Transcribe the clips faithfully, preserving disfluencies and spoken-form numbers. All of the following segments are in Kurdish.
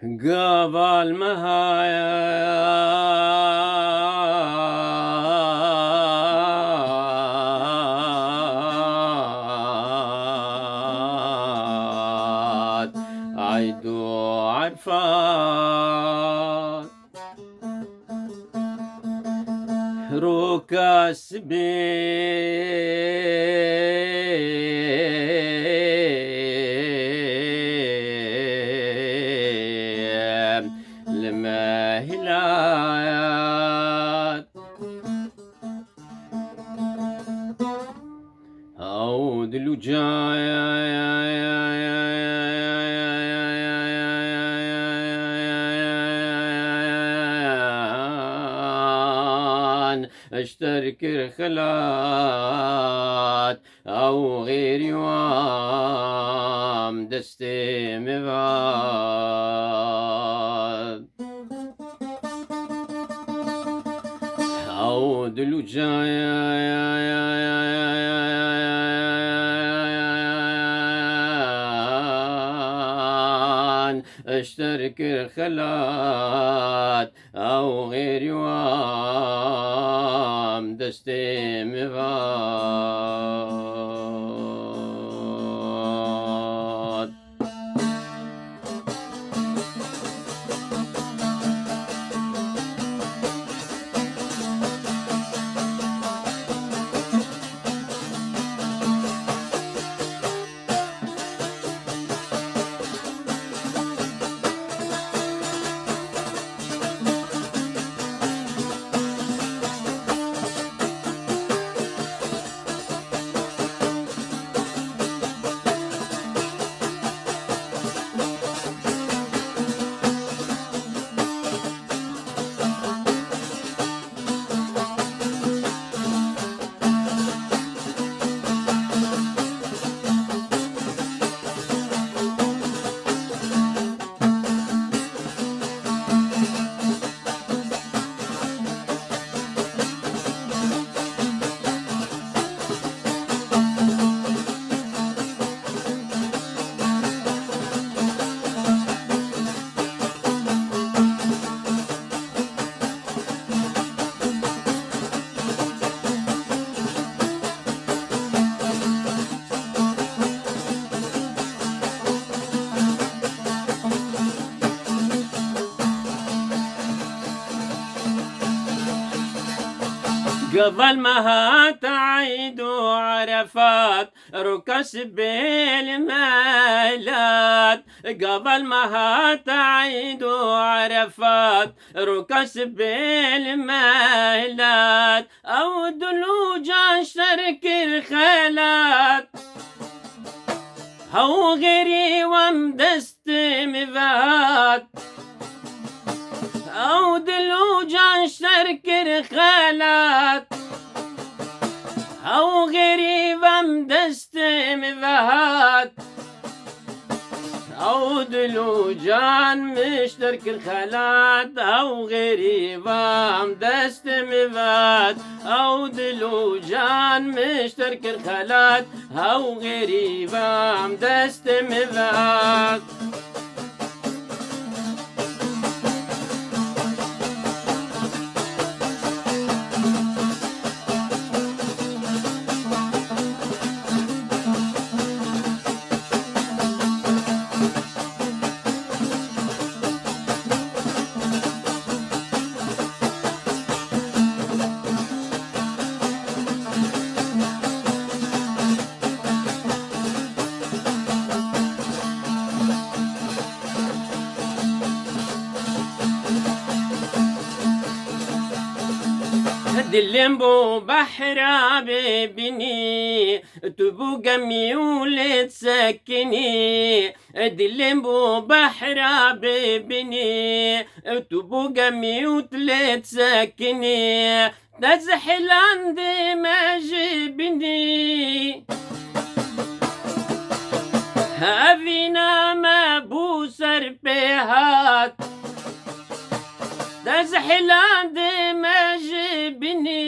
Gaval me hat, Eyd û Erfat. Roka sibê li me hilat. Ew dil û can ji te re kir xelat, ew xêrî wan destê min vat. Ew dil û can ji te re kir xelat, ew xêrî wan destê min vat. Gaval me hat Eyd û Erefat, roka sibê li me hilat. Gaval me hat Eyd û Erefat, roka sibê li me hilat. Ew dil û can ji te re kir xelat, ew xêrî wan destê min vat. Ew dil û can ji te re kir xelat, ew xêrî wan destê min vat. Ew dil û can min ji te re kir xelat, ew xêrî wan destê min vat. Ew dil û can min ji te re kir xelat, ew xêrî wan destê min vat. Dilê min bû behra bibînî, tu bû gemî û lê disekinî. Dilê min bû behra bibînî, tu bû gemî û tu lê disekinî. Te zihilandî me ji bînî. Hevîna me bû ser pê hat. Te zihilandî me ji bînî.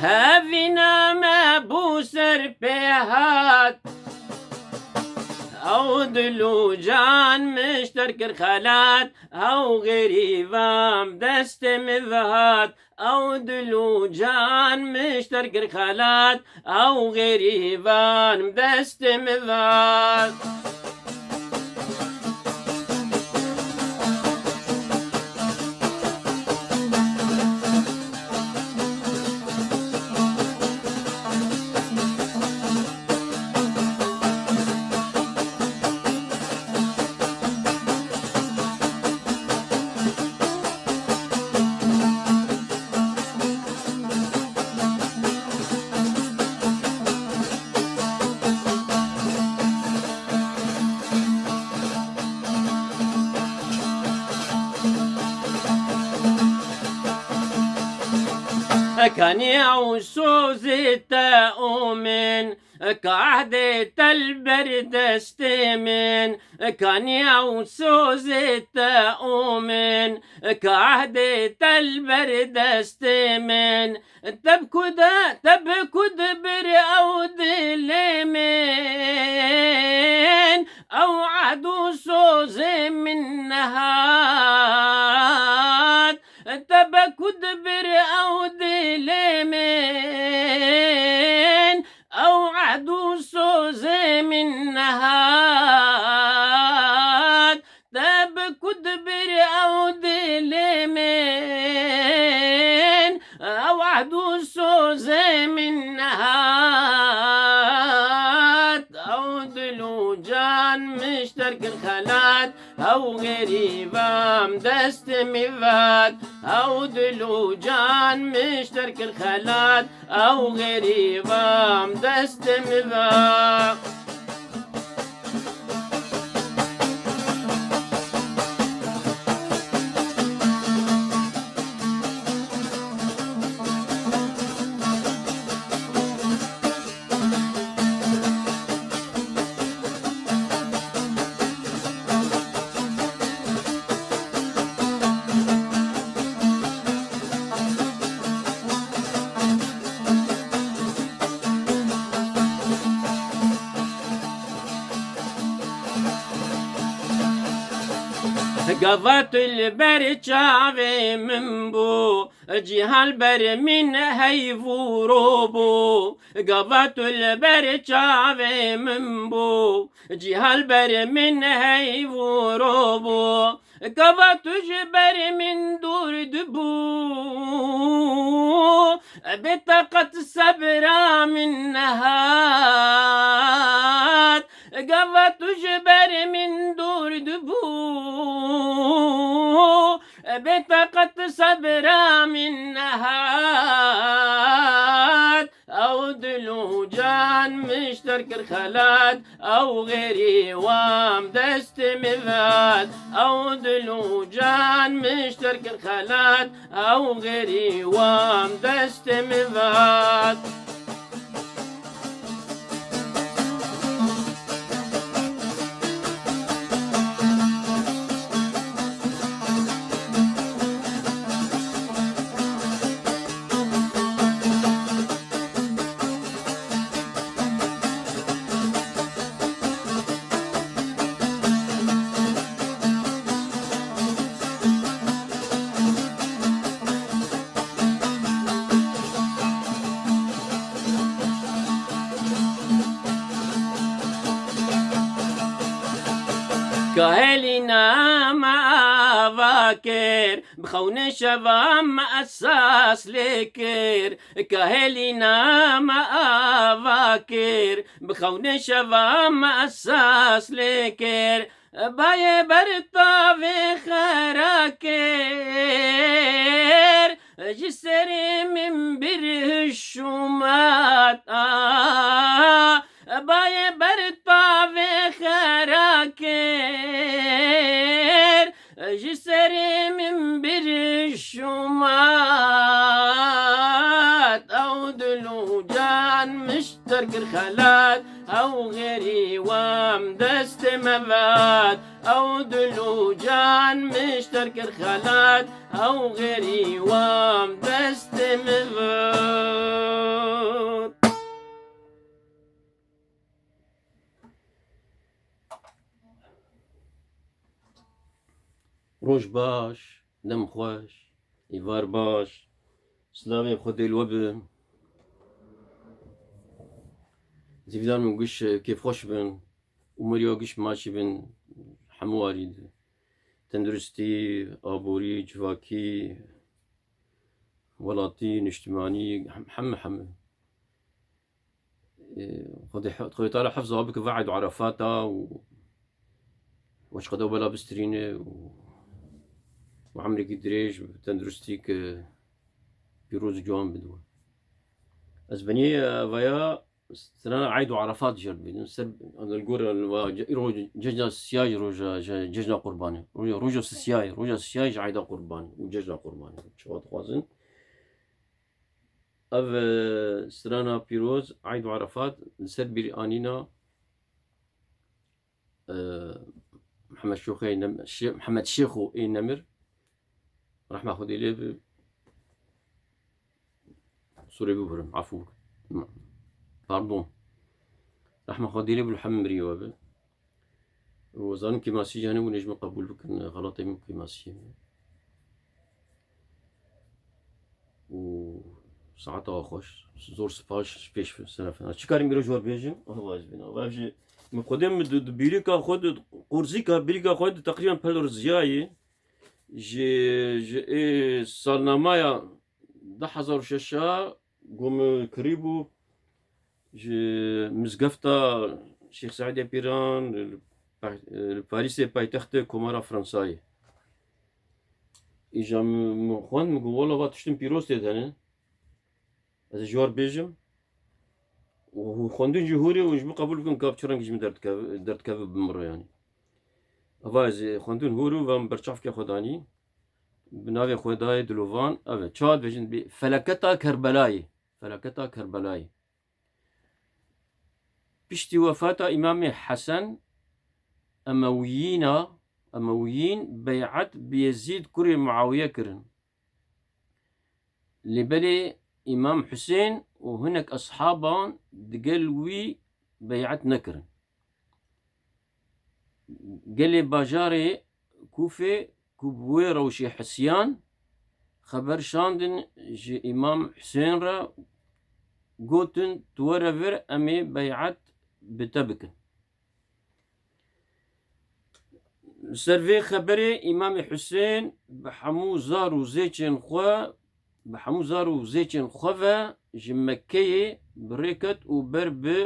Hevîna me bû ser pê hat. Ew dil û can min ji te kir xelat, ew xerîban bi destê min ve hat. Ew dil û can min ji te kir xelat, ew xerîban bi destê min ve hat. Kaniya û sozê te û min, ka ehdê te li ber destê min. Kaniya û sozê te û min, ka ehdê te li ber destê min. Te bi ku de, te bi ku de bir ew dilê min, ew ehd û sozê min nehat. Te bi ku de bir ew dilê min, ew ehd û sozê min nehat. Te bi ku dibir ew dilê min, ew ehd û sozê min nehat. Ew dil û can min ji te kir xelat, ew xerîban bi destê min ve hat. Ew dil û can min ji te kir xelat, ew xerîban bi destê min ve. Gava tu li ber çavê min bû, cîhan li ber min heyv û ro bû. Gava tu li ber çavê min bû, cîhan li ber min heyv û ro bû. Gava tu ji ber min dûr dibû, bê taqet sebra min nehat. Gava tu ji ber min dûr dibû, bê taqet sebra min nehat. Ew dil û can min ji te kir xelat, ew xerîban bi destê min ve hat. Ew dil û can min ji te kir xelat, ew xerîban bi destê min ve hat. Ka hêlîna me ava kir, bi xewnê şeva me esas lê kir. Ka hêlîna me ava kir, bi xewnê şeva me esas lê kir. Bayê ber tavê xera kir, ji serê min bir hişûmat a. Bayê ber tavê xera kir, ji serê min bir hişûmat. Ew dil û can min ji te kir xelat, ew xerîban bi destê min ve hat. Ew dil û can min ji te kir xelat, ew xerîban bi destê min ve hat. Roj baş, dem xweş, îvar baş. Silavê Xwedê li we be. Zîvidan min giş kêfxweş bin. Umeriya giş maçî bin. Hemû warî de. Tenduristî, aborî, civakî, welatî, niştimanî, hem-, heme heme. Ee, Xwedê he-, Xwedê Teala hefza bike ve Eid û Arafata û weşqeda bela bistrîne û, û emrekî dirêj, tenduristî ke pîroz û ciwan bide we. Ez benî, e, vaya strana Eid û Arafat jêr dibînim. Ser, li gor va ce-, îro cejna siyayê roja, je-, cejna Qurbanê. Roja, roja sisiyayê, roja sisiyayê ji Eyda Qurbanê û cejna Qurbanê. Çawa dixwazin. Ev, e, strana pîroz, Eid û Arafat, li ser bîranîna, e, Mihemed Şoxê Nem-, Şê-, Mihemed Şêxo ê Nemir, rehma Xwedê lê bi, sorê bibirim, afû bikin. Pardon. Rehma Xwedê lê bi, li hemî mirî we bi. Û zanim kêmasî jî hene, hûn ê ji min qebûl bikin, xelatê min kêmasiyê min. Û saeta xweş, zor spas, pêş serefina. Çi karîm îro ji we bêjim? Ava ez bîna. Ev jî min xwedê min di, di bîrîka xwe, di qurzîka bîrîka xwe di teqrîben pel riziyayê ji, ji ê salnamaya du hezar û şeş a ku min kirîbû ji mizgefta Şêx Seîdê Pîran li, li Parîsê paytextê Komara Fransayê. Îja min, min xwend, min got, "Wela va tiştin pîroz tê de ne." Ez ê ji war bêjim. Û xwendin jî hûrê û ji min qebûl bikin, ka bi çi rengî ji min derdikeve, derdikeve bimire yanî. Eva ez ê xwendin hûr û ve min berçavkê xwe danî. Bi navê Xwedayê dilovan, ev e. Çawa dibêjin? Bi felaketa Kerbelayê. Felaketa Kerbelayê. Piştî wefata Îmamê Hesen, Emewiyîna, Emewiyîn bey'et bi Yezîd kurê Muawiye kirin. Lê belê Îmam Husên û hinek eshaban digel wî bey'et nekirin. Gelê bajarê Kûfê ku bi wê rewşê hesiyan, xeber şandin ji Îmam Husên re, gotin, "Tu were vir, em ê bey'et bi te bikin." Li ser vê xeberê Îmamê Husên bi hemû zar û zêçên xwe, bi hemû zar û zêçên xwe ve ji Mekkeyê bi rê ket û ber bi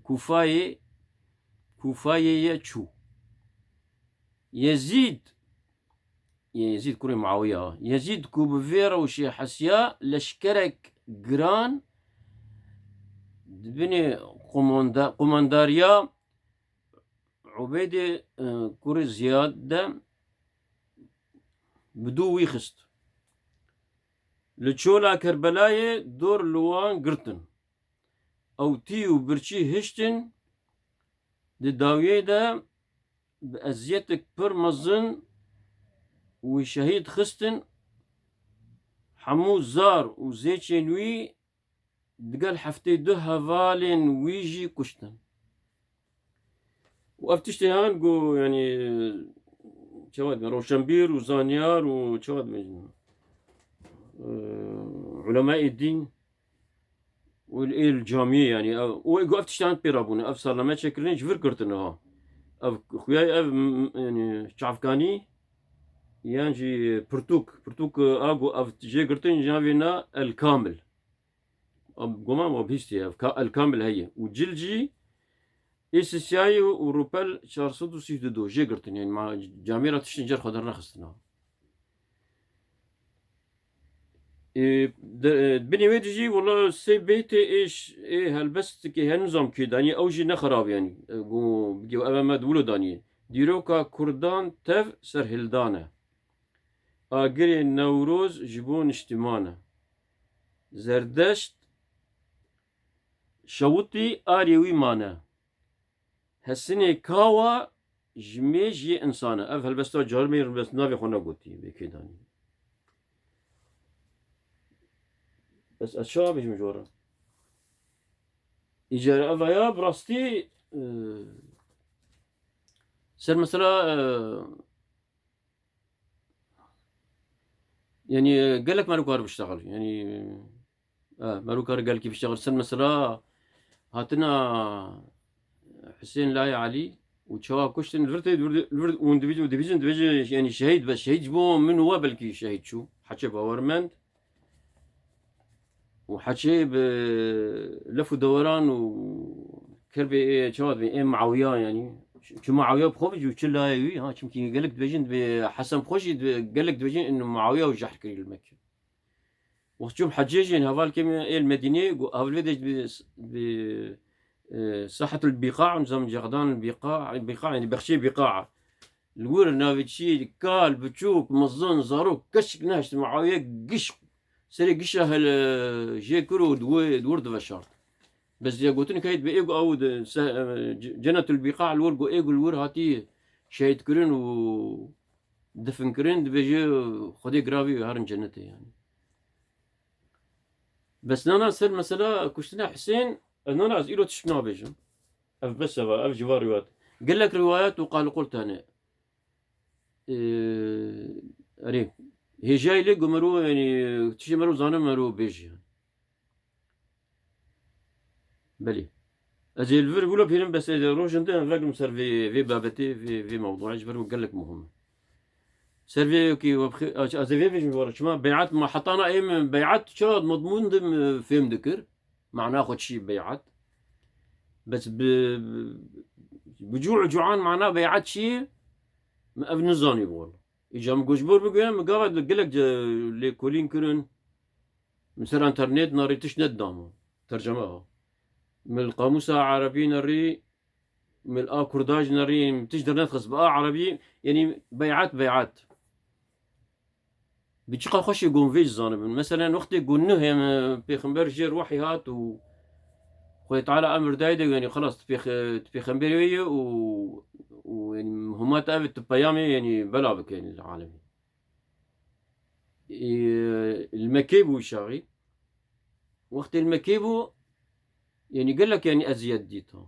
Kûfayê, Kûfayê ye çû. Yezîd, Yezîd kurê Muawiya, Yezîd ku bi vê rewşê hesiya, leşkerek giran di binê qumanda-, qumandariya Ubeydê, e, kurê Ziyad de bi dû wî xist. Li çola Kerbelayê dor li wan girtin. Ew tî û birçî hiştin, di dawiyê de bi eziyetek pir mezin wî şehîd xistin, hemû zar û zêçên wî digel heftê du hevalên wî jî kuştin. Û ev tiştê han ku, yanî, çawa dibên, roşenbîr û zanyar û çawa dibên, e, ulemayê dîn û ê li camiyê, yanî, ev, û ku ev tiştê han pê rabûne, ev salname çêkirinê ji vir girtine ha. Ev xuyayê ev, m-, m-, yanî, çavkanî yan jî pirtûk, pirtûk, e, a ku ev jê girtin, ji navê na El Kamil. Ab-, goman wa bihîstiye, ev ka-, El Kamil heye. Û cil jî ê sisiyayê û rûpel çar sed û sî û du jê girtin. Yanî ma camêra tiştên cer xwe dernexistina. Ê, de, e, binê wê de jî wela sê beytê ê ş-, ê helbestikê henû zam kê danî, ew jî ne xerab yanî. E, gu-, bigê ev me di wilo danî. Dîroka Kurdan tev serhildan e. Agirê Newroz ji bo niştiman e. Zerdeşt şewitî arê wî mane. Hesinê kawa ji mêj yê însan e. Ev helbesta carmê helbest navê xwe negotî, vê kê danî. Bes ez çawa bêjim ji we re? Îcar ev ya bi rastî, e, ser mesela, e, Yanî gelek merû kar biştexil. Yanî e, merû kar gelkî biştexil. Ser mesela hatina Husên Layê Elî û çawa kuştin, li vir tê, li vir, li vir, hûn dibêjin, dibêjin, dibêjin, yanî şehîd be, şehîd ji bo min we belkî şehîd çû. Heçê bawermend. Û heçê bi lef û deweran û kerbê ê çawa dibê, ê Muawiya yanî. Çi Muawiya bi xwe jî û çi layê wî, ha, çimkî gelek dibêjin, dibê Hesen bi xwe jî dibê, gelek dibêjin in Muawiya û jehr kirî li Mekke. Wext çûm hecê jî, hevalkê min ê li Medînê, got, hevalvê de bi, bi, e, Sahetul Bîqa, nizam Cexdan Bîqa, Bîqa, yanî bexçê Bîqa. Li wir navê çî, kal, biçûk, mezin, zarok, kesik nehişt, Muawiye giş, serê gişa hel, jê kir û di wir, di wir diveşart. Bes ya gotin kayt bi êgo ew di se-, e, ce-, Cenetul Bîqa li wir got, êgo li wir hatî şehîdkirin û difinkirin, dibêje Xwedê giravî herin cenetê yanî. Bes nana ser mesela kuştina Husên, ez nana ez îro tişt nabêjim. Ev bes eva, ev ji va rîwayet. Gelek rîwayet û qal qul tane. Ee, erê. Hêjayî lê gu mero, yanî, tiştê mero zanin mero bêjî. Belê. Ez ê li vir wilo pêrim, bes ê rojin din vegirim ser vê, vê babetê, vê, vê mewduê, ji ber ku gelek muhim e. Ser vê yekî we bixê-, ez ê vê bêjim ji we re. Çima beyat ma hetana ê min beyat çawa madmûn dim fêm dikir? Mana xwe çi beyat? Bes bi, bi cû û cûan mana beyat çi ye? Min ev nizanî wala. Îca min goşbor bigire, min gava gelek ce lêkolîn kirin. Min ser înternet narî tişt nedidama. Terceme ha. Min li qamûsa erebî nerî, min li a kurda jî nerî, min tişt dernedixist bi a erebî, yanî beyat, beyat. Bi çiqa xweşê gon vê jî zanibin. Meselen, wextê gon Nuh hê, e, pêxember jêr wehî hat û Xwedê Teala emir dayê de, yanî, xelas, tu pêx-, tu pêxemberê wê ye û, û, yanî, huma te ev tu peyamê, yanî, bela bike, yanî, li alemê. Ê, li Mekkê bû şaxî. Wextê li Mekkê bû, yanî gelek, yanî eziyet dît ha.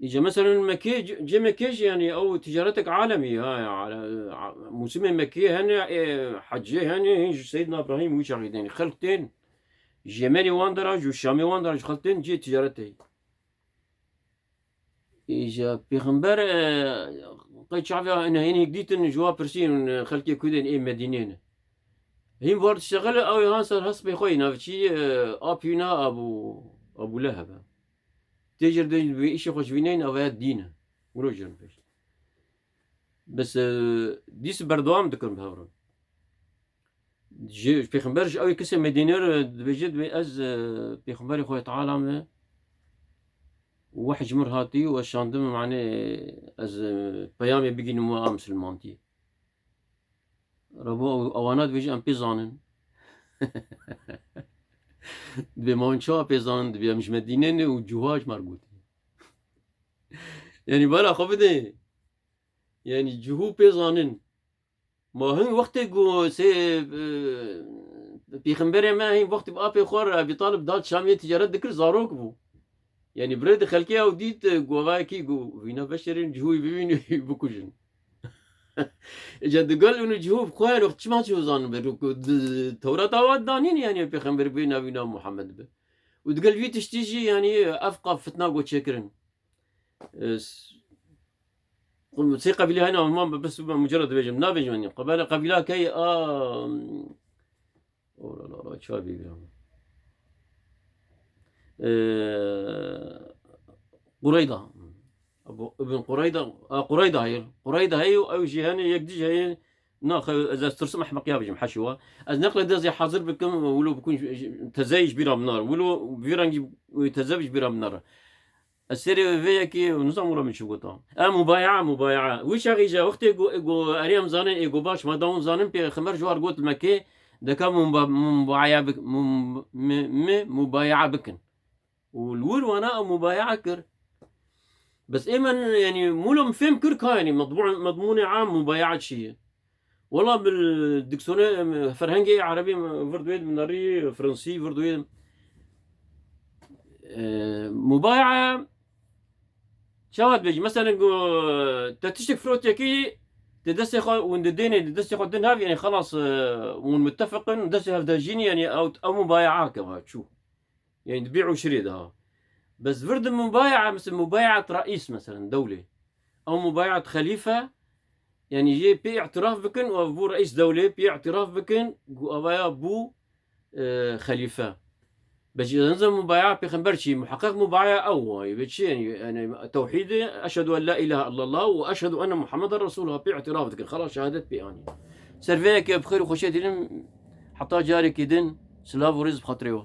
Îca mesela li Mekkê, c-, cê Mekkê jî, yanî ew ticaretek alemî ha, ya, ale-, a-, mûsimê Mekkê hene, ê, hecê hene, hîn ji Seyyidina Îbrahîm wî çaxî de, yanî xelk tên, ji Yemenê wan dera, ji Şamê wan dera, ji xelk tên cê ticaretê. Îja pêxember, e, qey çaviya hene hîn hêk dîtin, ji wa pirsîn, e, xelkê ku dên ê Medînê ne. Hîn war diştexile, ew ê han ser hespê xwe yî navçî, e, apîna Abu, Abu Leheb e. Tê jir dê bi îşê xwe ji vî neyn, ev ya dîn e. Wilo jin pêş. Bes, e, dîs berdewam dikin bi hevran. Ji pêxember ji ew kesê Medînê re dibêje, dibê ez, e, pêxemberê Xwedê Teala me, wehy ji min hatî û ez şandim, manê ez, e, peyamê bigînim we a misilmantiyê. Rebo ewana dibêje em pê zanin. Dibê ma hûn çawa pê zanin, dibê em ji Medînê ne û cihû ji me re gotî. Yanî bala xwe bidê. Yanî cihû pê zanin. Ma hin wextê ku sê, e, pêxemberê me hin wextê bi apê xwe re Ebî Talib da Şamê ticaret dikir, zarok bû. Yanî birê di xelkê ew dît, e, govayekî ku vîna veşerên cihûyî bibîn û bikujin. Îca digel ûnû cihû bi xwe, yanî çima cihû zanin be? Ku di Tewrata wa danîn, yanî pêxember bê navîna Muhammed be. Û digel vî tiştî jî, yanî ev qa fitna ku çêkirin. E, s-, sê qebîle hene, hema bes, mucerred dibêjim, nabêjim, yanî qebale qebîla key a, ora la la, çawa bî bîra min. E, Qureyda. Abu Ibn Qureyda, a, Qureyda heye. Qureyda heye û ew jî hene, yek dî jî heye. Naxe, ez, ez tirsim ehmeqiya bijim, heşî wa. Ez neqle de ez ê hazir bikim, wilo bikun, tezeyê ji bîra min nare. Wilo vî rengî wî teze ji bîra min nare. Ez serê vê yekê, nizam wilo min çi gota. E, mubayaa, mubayaa. Wî çaxî jî wextê go, go, erê em zanin, ê go baş, ma da hûn zanin, pêxember ji war got li Mekkê, deka muba-, mubayaa bik-, mum-, mi, mi, mubayaa bikin. Û li wir wana ew mubayaa kir. Bes ê min, yanî, mûlo min fêm kir ka, yanî, medmû-, medmûnê am mubayaa çi ye? Wela bil diksiyonê, em, ferhengê erebî vir duyê min nerî, fransî vir duyê. E, mubayaa çawa dibêjî? Mesela, go, te tiştek firotekî, Di destê xwe, hûn di dênê, di destê xwe din hev, yani xelas, e, hûn muttefeqin, destê hev de jîn, yani ew, ew mubayaa keva çû. Yani di bî û şirê de ha. Bes vir di mubayaa, mesela mubayaat reîs, mesela dewlê. Ew mubayaat xelîfe, yani jê pê îtiraf bikin û ev bû reîs dewlê, pê îtiraf bikin, ku evaya bû, e, xelîfe. Bes jî nizam mubaya pêxember çi, muheqeq mubaya ew wayê, ve çi yani, yani tewhîdê, eşhedû en la ilahe illallah û eşhedû enne Muhammeden Resulullah pê îtiraf dikin, xelas şehadet pê anî. Ser vê yekê bi xêr û xweşiyê dînim, heta carekî din, silav û rêz bi xatirê we.